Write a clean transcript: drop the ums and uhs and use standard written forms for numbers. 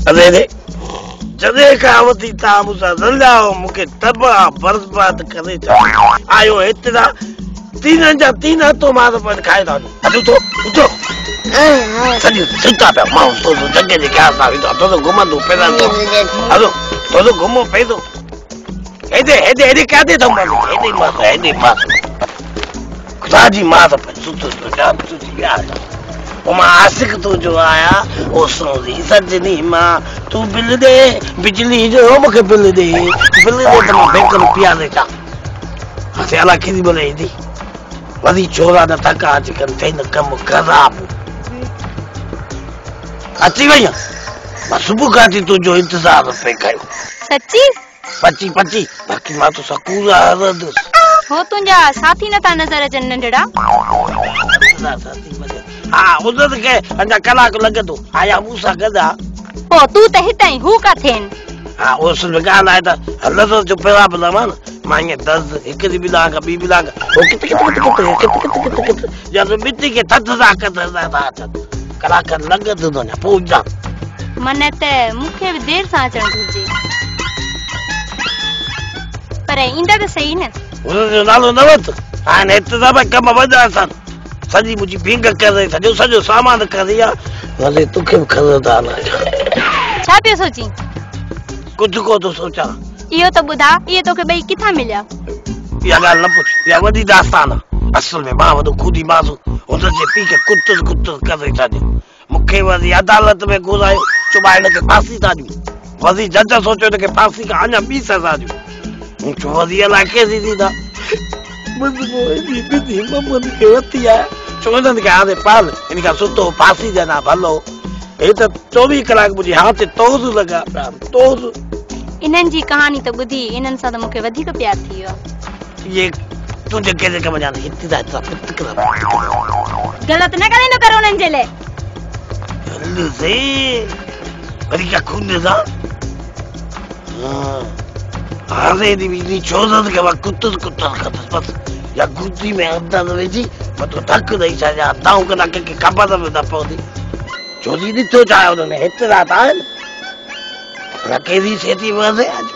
اري ري جڏهن کان وٺي توهان مون سان رليا آهيو مون کي تباهه برباد ڪري ڇڏيو. آيو هيترا تينن جا تين هٿو مار پڻ کائي ٿا وڃو. اٿو اٿو اٿو سڄي ستا پيا مان ٿورو جڳهه جي خيال سان ويندو ٿورو گهمندو ڦرندو هلو ٿورو گهمو ڦرو هيڏي هيڏي هيڏي ڪاڏي ٿو ماري هيڏي مار هيڏي مار خدا جي مار پئي ستو تو جان تنهنجي ياد او مان عاشق تنهنجو آهيان او سونهري سجني مان تون بل ڏي بجلي جو مونکي بل ڏي بل ڏي ته مان بينڪ ۾ پياري اچان هٿي الا ڪيڏي مهل ايندي وري ڇورا نه ٿڪا اچي ڪن ٿئي نه ڪم خراب اچي وئي مان صبح کان اچي تنهنجو انتظار پئي ڪيو. سچي؟ پچي پچي باقي مان تو سان ڪوڙا هلندس. هو تنهنجا ساٿي نه ٿا نظر اچن ننڍڙا. ها انهن کي اڃا ڪلاڪ لڳندو آيا مون سان گڏ ها. پوء تون ته هت آهين هو ڪاٿي آهن؟ ها اصل ۾ ڳالهه آهي ته هلندس جو پرابلم آهي نه مان ائين درز هڪڙي ٻلانگ ٻي ٻلانگ هو ڪت ڪت ڪت ڪت ڪت ڪت ڪت ڪت ڄڻ مٽي کي ٿڌ ٿا ڪڍندا ٿا اچن ڪلاڪ کن لڳندو اڃا پوء ايندا. من ته مون کي به دير سان اچڻ گهرجي. پر ايندا ته سهي نه. هن جو نالو نه وٺ. هاڻ هت ته ڀئي ڪم وڏا اٿن. سڄي منهنجي ڀينگ ڪري ڇڏيو، سڄو سامان ڪري آ. وري توکي به خبردار آهيان. ڇا پيو سوچين؟ ڪجهه ڪو ٿو سوچان. اهو ته ٻڌاء اهي توکي ٻئي ڪٿان مليا؟ اها ڳالهه نه پڇ، اها وڏي داستان آ. اصل ۾ مان وڏو خودي ماڻهو هن جي پيء کي ڪتر ڪتر ڪري ڇڏيو. مون کي وري عدالت ۾ گهرايو، چيو ڀاء هن کي ڦاسي ٿا ڏيون. وري جج سوچيو هن کي ڦاسي کان اڃا ٻي سزا ڏيون. مون چيو وري الائي ڪهڙي ڏيندا. مزمو ايڏي ٻنهي ممن کي وٺي آيا. چيو هنن کي هاڻي پال، هن کان سٺو ڦاسي ڏين ها ڀلو. هي ته چوويهه ڪلاڪ منهنجي هانء تي توز لڳا پيا آهن، توز. انهن جي ڪهاڻي ته ٻڌي انهن سان ته مون کي وڌيڪ پيار ٿي ويو آهي. اهي تنهنجي ڪهڙي ڪم جا آهن؟ هتي ٿا ايترا پتڪڙا پتڪڙا. غلط نه ڳالهائيندو ڪر انهن جي لاء. هل سي وري ڪا خون ڏسان. هاڻي هيڏي بجلي ڇو نه کي مان ڪتر ڪتر ڪندس بس يا گودي ۾ اندر وجهي مٿو ڌڪ ڏئي ڇڏيان دانهون ڪندا ڪنهن کي خبر به نه پوندي. ڇو جي ڏٺو ڇا آهي ان ۾ هيترا ته آهن. رکي ٿي سيتي وزي اڄ.